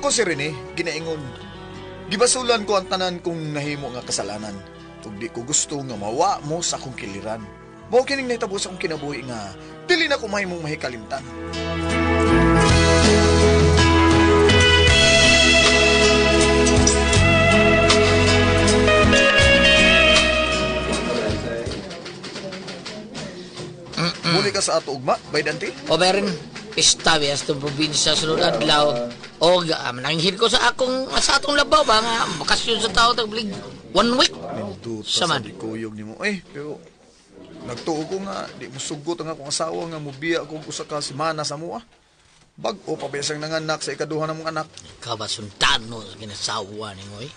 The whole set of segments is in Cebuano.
Ako si Rene, ginaingon. Gibasulan ko ang tanan kong nahimo nga kasalanan. Ug di ko gusto nga mawa mo sa akong kiliran. Mao kining nahitabo sa akong kinabuhi nga dili na ko mahimong mahikalimtan. Muli ka sa ato ugma, bay Dante? O meron, pista biya sa itong probinsya sunod adlaw. O mananghid ko sa akong sa atong labaw ba nga bakasyon sa tao tagbilig one week. Ninduta Sa sa man. di kuyog nimo. Eh, pero nagtuo ko nga di mo sugot ang akong asawa nga mubiya ko og usa ka semana sa mua. Bag-o pa ba siyang nanganak sa ikaduha namong anak. Ikaw ba sundano sa ginasawa nimo eh?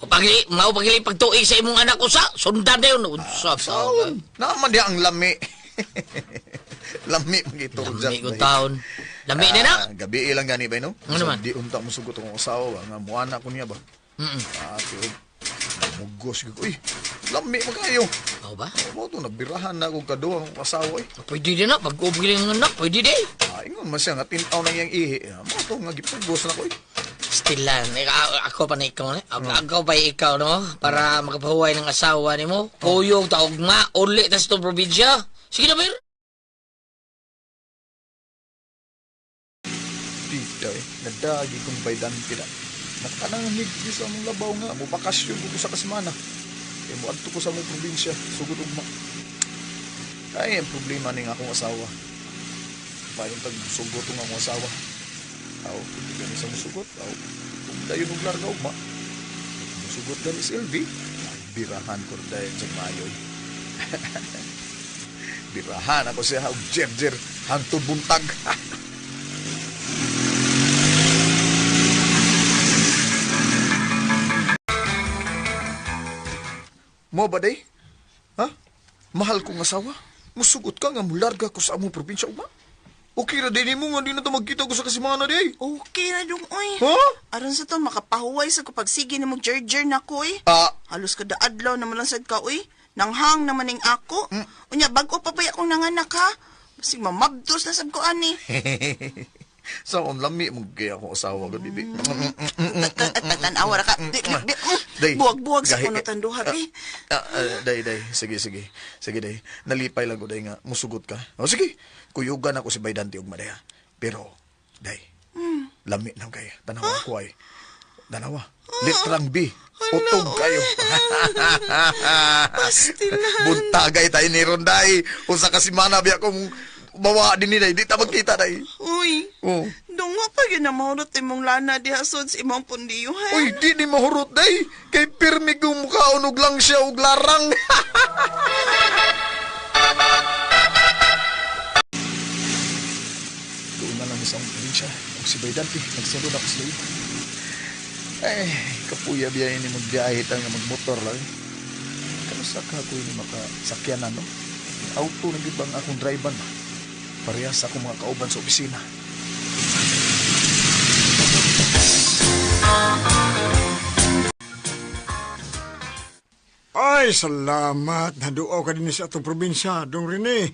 O pagili, mao pagili pagtuig sa imong anak usa, sundan dayon unsa sa Saon, naaman diha ang lami. Lami magiturjak. Lami ko taon. Lami na na. Gabi lang gani ba no? Ano man? Di unta mo sugot akong asawa ba nga muana ko niya ba. Ah, pero mugos gyud ko. Uy, lami man kayo. Mao ba? Mo to nabirahan na akong kaduha ang asawa eh. Pwede din na pag ang anak, pwede din. Ah, ingon man siya nga tin-aw na iyang ihi. Ah, mo to nga gipugos na ko eh. Stilan, ako pa na ikaw, eh. Ako pa ikaw, no? Para makapahuway ng asawa nimo. Kuyog, taugma, uli, tas itong probinsya. Sige na, Mir. Tita eh, nadagi kong baydan pila. Nakanangig di sa among labaw nga, mubakasyon ko sa kasemana. Eh, muadto ko sa among probinsya, sugod ugma. Ay, ang problema ning akong asawa. Bayon tag sugot ang akong asawa. Aw, pwede gani sa musugot. Aw, kung dayon og larga ugma. Musugot gani si LV. Birahan ko dayon sa mayoy. Birahan ako siya og jer-jer hangtod buntag. Mo ba day? Ha? Mahal kong asawa? Musugot ka nga mularga ko sa among probinsya ugma? Okay ra din mo nga di na to magkita ko sa kasimana day. Okay na dong, oy. Ha? Aron sa to, makapahuway sa ko pagsige na mo jer na ko, oy. Ah, Halos kada adlaw naman lang sad ka, oy. Nanghang naman ning ako. Unya, bag-o pa ba akong nanganak, ha? Basig mamabdos na sab ko, ani. Sa on lami mo gaya akong asawa gud bibi. Tanawa ra ka. Di, di, di. Day, Buwag-buwag sa gahi- kunutan duha, bi. Ah, ah, day, day. Sige, sige. Sige, day. Nalipay lang ko, day, nga musugot ka. O, sige. Kuyugan ako si Baydante ug madaya. Pero, day, lami lang kay. Tanawa ko ay. Tanawa. Litrang B. Utog kayo. Pastilan. Buntagay tayo ni Ronday. Usa ka simana biya kung mawa din ni day. Di ta magkita day. Uy. Oh. Dungo pa yun na mahurot imong lana diha sod sa imong pundiyuhan. Uy, di ni mahurot day. Kay pirmi kong mukhaon og lang siya og larang. Doon na lang sa akong probinsya. Og si Baydante, nagsunod ako sa layo. Ay, kapuya biyahe ni magbiyahe ta nga magmotor lang. Kanusa ka ko ni makasakyanan, no? Auto na gyud bang akong driver ba? Parehas sa akong mga kauban sa opisina. Ay, salamat. Naduaw ka din sa atong probinsya, Dong Rene.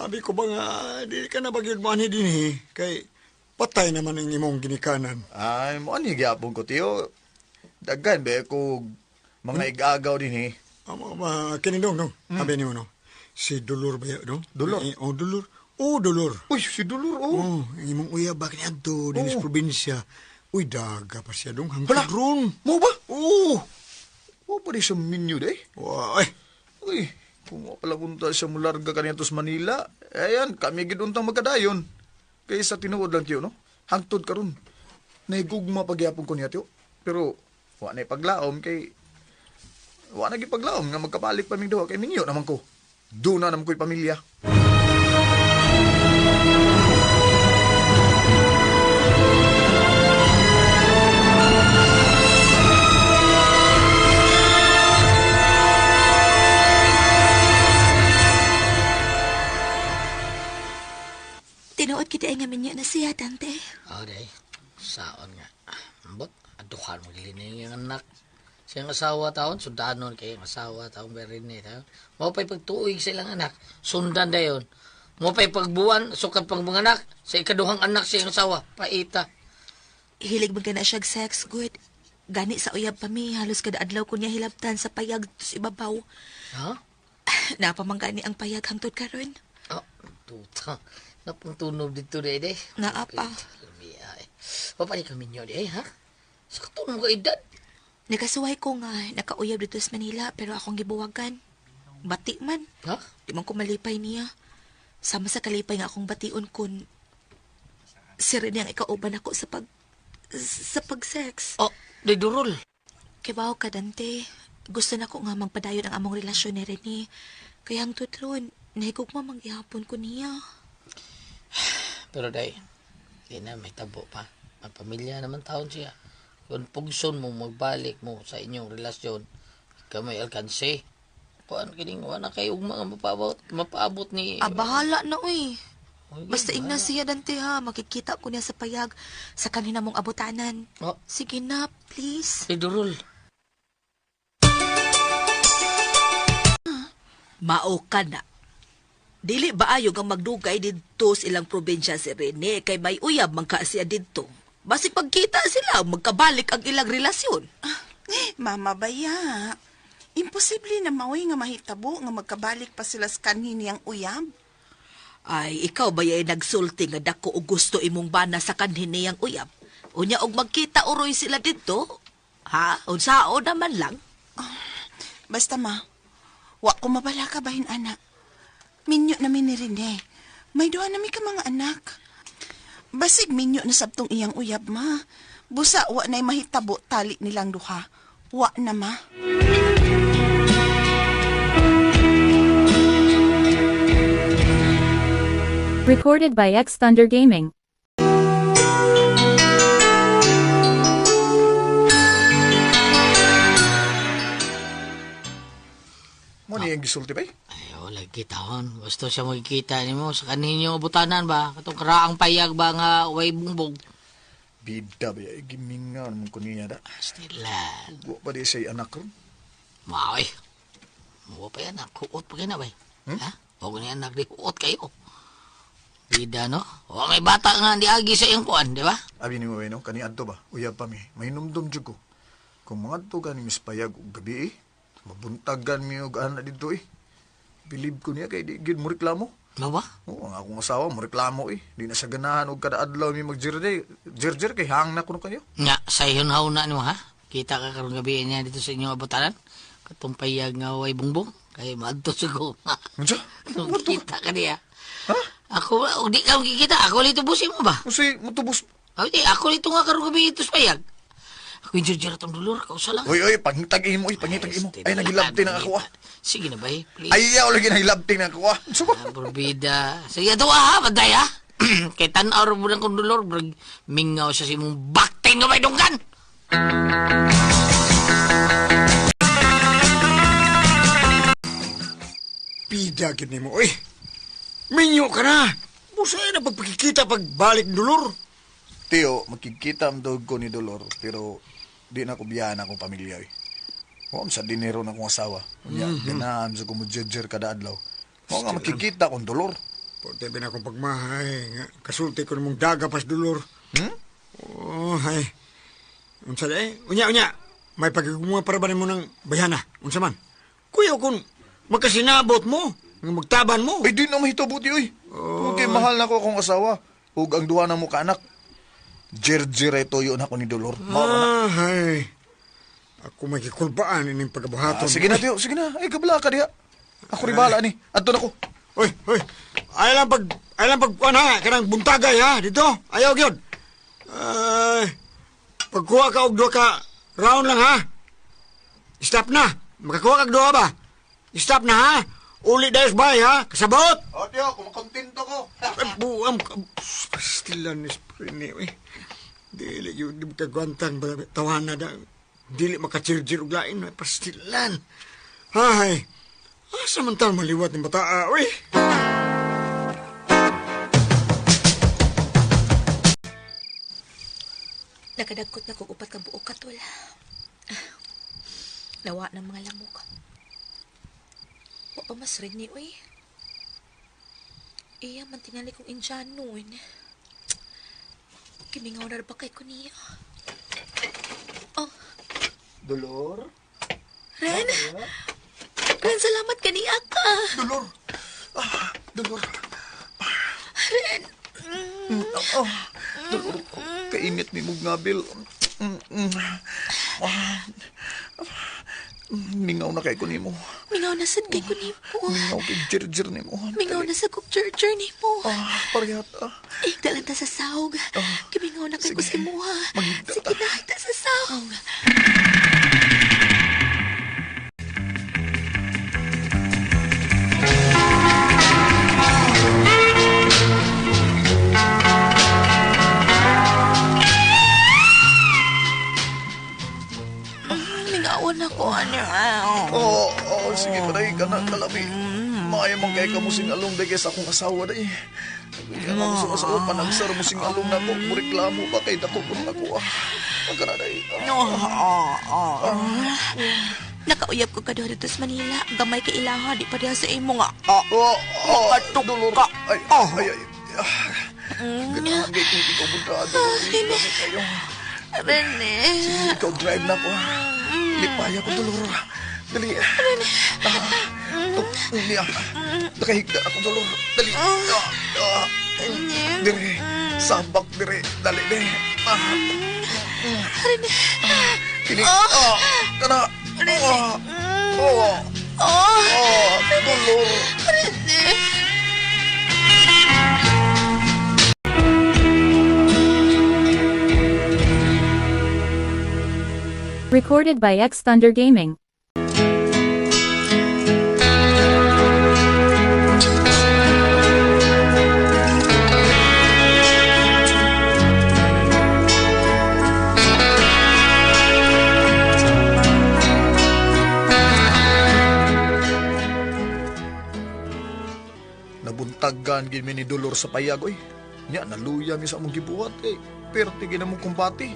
Abi ko ba nga, di ka na bagyod mo ani din eh. Kay patay naman ang imong ginikanan. Ay, mo ani gyapon ko tiyo. Daghan ba ko mga igagaw din eh. Amo ba kini dong dong. Abi nimo no. Si Dolor ba ya, dong? Dolor? Eh, oh, Dolor. Oh, Dolor. Uy, si Dolor oh. Oh, ang imong uyab ba kaniadto din sa Oo. probinsya. Uy, daga pa siya dong Hala! hangtod ron. Mo ba? Oh. Mo pa di siya minyo day. Wa, ay. Uy, kung wa pala punta siya mularga kaniya sa Manila, ayan, kami gid untang magkadayon. Kay sa tinuod lang tiyo, no? Hangtod karon. Nahigugma pagyapon ko niya tiyo. Pero wa na paglaom kay wa na gid paglaom nga magkabalik pa ming duha kay minyo naman ko. Doon na naman ko'y pamilya. Tinuod kita ay nga minyo na siya, Dante. Oh, day. Saon nga. Ambot, aduhan mo gilining yung anak. Siyang asawa taon, sundanon kay ang asawa taon berin ni taon. Mo pa'y pagtuig sa ilang anak, sundan dayon. Mo pa'y pagbuwan, sukad pang mga anak, sa ikaduhang anak sa iyang asawa, paita. Hilig man ka na siyag sex, good. Gani sa uyab pa mi, halos kada adlaw ko niya hilabtan sa payag sa ibabaw. Ha? Napamang gani ang payag hangtod karon. Oh, tuta. Napong tunob dito de de. Naa pa. Papali kami niyo de, ha? Sa katong mo ka edad. Nakasuway ko nga, nakauyab dito sa Manila pero akong gibuwagan. Bati man. Ha? Di man ko malipay niya. Sama sa kalipay nga akong bation kun si Rene ang ikauban ako sa pag-sex. Oh, di durol. Kibaw ka, Dante. Gusto na ko nga magpadayon ang among relasyon ni Rene. Kaya ang tutron, nahigugma manggihapon ko niya. Pero day, di na may tabo pa. May pamilya naman taon siya. Kung pugson mo, magbalik mo sa inyong relasyon, ikaw may alkanse. Kuan kining wala kay ugma nga mapaabot ni. Ah, bahala na, uy. Uy, Basta ingna bahala. siya, Dante, ha. Makikita ko niya sa payag sa kanina mong abutanan. Oh, Sige na, please. di durol. Mao ka na. Dili ba ayo nga magdugay didto sa ilang probinsya si Rene kay may uyab man ka siya didto. Basig pagkita sila, magkabalik ang ilang relasyon. Mama baya. Imposible na maoy nga mahitabo nga magkabalik pa sila sa kanhi niyang uyab. Ay, ikaw ba yay nagsulti nga dako og gusto imong bana sa kanhi niyang uyab? Unya og magkita uroy sila didto? Ha? Unsao naman lang? Basta ma, wa ko mabala ka bahin anak. Minyo na mi ni Rene. May duha na mi ka mga anak. Basig minyo na sabtong iyang uyab ma. Busa wa na'y mahitabo tali nilang duha. Wa na ma. Recorded by X Thunder Gaming. Mo ni ang gisulti bay? Ay, wala taon. Gusto siya magkita nimo sa kaninyo butanan ba? Katong karaang payag ba nga way bungbong? Bida ba ay gimingaw naman ko niya da. Stila. Wa pa di siya anak ron. Maoy. Wa pa yan, huot pa kina bay. Ha? Huwag ni anak di huot kayo. Bida no? Wa may bata nga di agi sa iyong kuan, di ba? Abi ni mo no, kani adto ba? Uyab pa mi. Mahinumdum jud ko. Kung mga adto gani mis payag og gabi eh, mabuntagan mi og ana didto eh. Bilib ko niya kay di gyud mo reklamo. Mao ba? Oo, ang akong asawa mo reklamo eh. Di na siya ganahan og kada adlaw mi magjirde. Jirjir kay hang na kuno kayo. Nga sa iyon na nimo ha? Kita ka karong gabi niya dito sa inyong abutanan. Katong payag nga way bungbong kay maadto sa ko. Unsa? Kita ka niya. Ha? Ako, og di ka makikita. Ako lito busin mo ba? Unsay mutubos? Ay, di, ako lito nga karong gabi ito sa payag. Ako yung jirjir atong dolor, kausa lang. Oy oy, pangitag imo oy, pangitag imo. Ay nagilabti na ako ah. Sige na ba eh, please. Ayaw lagi nagilabti na ako ah. Unsa ba? Ah, Borbida. Sige, ito ah, ha, baday ha. Kay tanaw mo ng kong dolor, brag, mingaw siya sa imong baktin nga may dunggan. Pida gid nimo oy. Minyo ka na. Busay na pagpakikita pagbalik Dolor. Tiyo, makikita ang dog ko ni Dolor, pero di na ko biyahan akong pamilya eh. Wa man sa dinero na akong asawa. Unya, ganahan sa kumudjerjer kada adlaw. Mao nga makikita kong Dolor. Porte ba na akong pagmahay nga kasulti ko nimong daga pas Dolor. Hmm? Oh, ay. Unsa di? Unya unya. May pagiguma para ba nimo ng bayana? Unsa man? Kuya kung magkasinabot mo, nga magtaban mo. Ay, di na mahitabo ti oy. Okay, mahal na ko akong asawa. Ug ang duha na mo kaanak. Jerjer ay tuyo na ko ni Dolor. Mao ra na. Ah, ay. Ako may gikulbaan ining pagabuhaton. Ah, sige na, tiyo. Sige na. Ay, kabla ka diha. Ako rin bahala ni. Adto na ko. Oy, oy. Ay lang pag ano ha, kanang buntagay ha dito. Ayaw gyud. Ay. Pagkuha ka og duha ka round lang ha. Stop na. Makakuha kag duha ba? Stop na ha. Uli dayos bay ha. Kasabot. O, tiyo. Kumakontento ko. Ay, buam ka. Pastilan ni Sprini, eh. Dili yun, di makagwantang ba, tawanan na. Dili makachirjir og lain, eh, pastilan. Ay, asa man taon maliwat ng bata, uy. Nakadagkot na kog upat ka buok katol. Nawa ng mga lamok. Wa pa mas Rene, uy. Iya, man tingali kong Indiano. Kimingaw na ba kay ko niya? Oh, Dolor? Ren! Ren, salamat kaniya ka. Dolor! Ah, Dolor. Ren! Oh, Dolor. Kainit ni mong ngabil. Ah, mingaw na kay ko nimo. Mingaw na sad kay ko nimo. Mingaw kay jirjir nimo. Mingaw na sa kog churcher nimo. Ah, parehata. Ah. Higda lang ta sa sahog. Kimingaw na kay ko Sige. sa imuha. Maghigda Sige ta. na, higda sa sahog. Mingaw na ko, ano. Oo, oh, sige pa day, kana kalami. Maayo man kay kamo sing along day kaysa akong asawa day. Kaya mo sa asawa panagsar mo sing along nako, mo reklamo ba kay dako kun ako ah. Ang kana day. Ah. Nakauyab ko ka dito sa Manila. Gamay kay ilaha, di pa diha sa imo nga. Oh, oh, Makatuk dolor. ka. Ay, Oh. ay, ay. Ah. Ganahan kay kung ikaw bunta, dolor. Lami kayo. Rene. Sige, ikaw drive na ko. Lipaya ko, dolor. Dali. Ah, niya. Nakahigda ako, dolor. Dali. Ah, ah. Dire. Sabak, dire. Dali, dire. Ah. Kini. Ah. Kana. Ah. Oh. Oh, Ah, dolor. Rene. Recorded by X Thunder Gaming. Nabuntagan gid mi ni Dolor sa payag oy. Nya naluya mi sa among gibuhat kay perti gid among kumbati.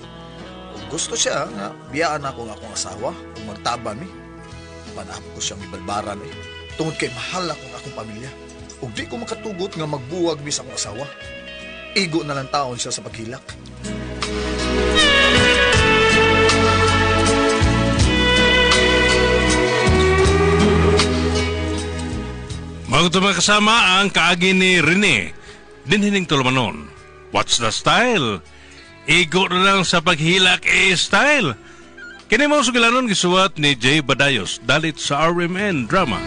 Ug gusto siya nga biyaan ako nga akong asawa ug magtaba mi. Panahap ko siyang ibalbaran eh. Tungod kay mahal ako nga akong pamilya. Ug di ko makatugot nga magbuwag mi sa akong asawa. Igo na lang taon siya sa paghilak. Mga kasama ang kaagi ni Rene, dinhining tulumanon. What's the style? Igo na lang sa paghilak e style. Kini mo sugilanon gisuwat ni Jay Badayos dalit sa RMN Drama.